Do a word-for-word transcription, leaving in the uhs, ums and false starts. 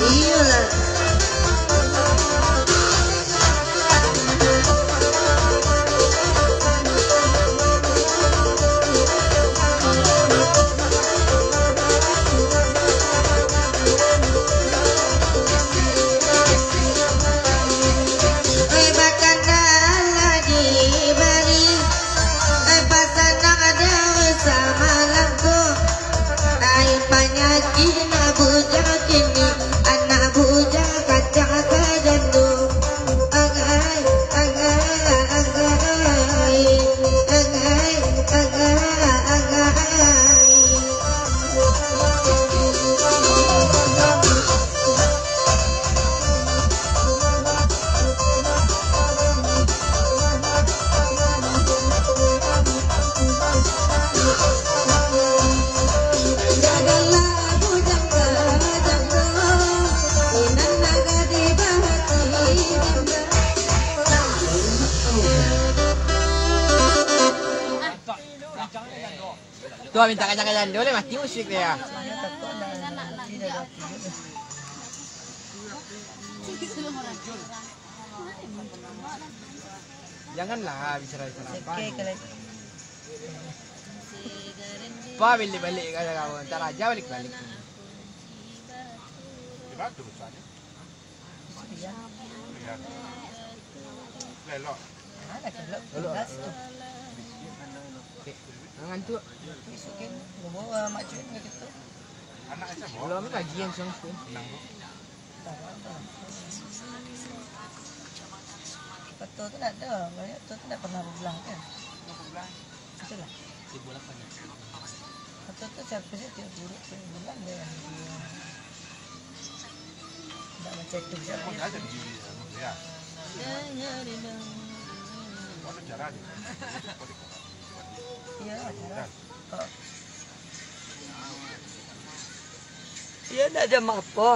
Iyolah. Eh, bakana lah dibari, eh, pasanang ado samalam tu. Ai panyakik nak bujang kini, anak bujang kacang ka jando. Agai, agai, agai, agai, agai, agai. Tu lah mintak kacang-kacang dulu, mati musik dia. Janganlah bicara-bicara apa. Oke, kalau Pa balik-balik ka kau, ntar aja balik-balik. Di mana tu rusak ni? Iya. Lelok. Mana kelok? Lelok. Gas tu. Oke. Jangan tu. Isukin, bawa mak cuy ke situ. Anak siapa? Belum lagi yang siang tu. Betul tu nak ada, banyak tu tu nak pernah berbelah kan? Itulah. Betul tu siapa sih tiap buruk tu bulan dia. Nak macam tu siapa? Ya, ya, dia bilang. Iya, acara. Oh. Iya, ndak jam apa?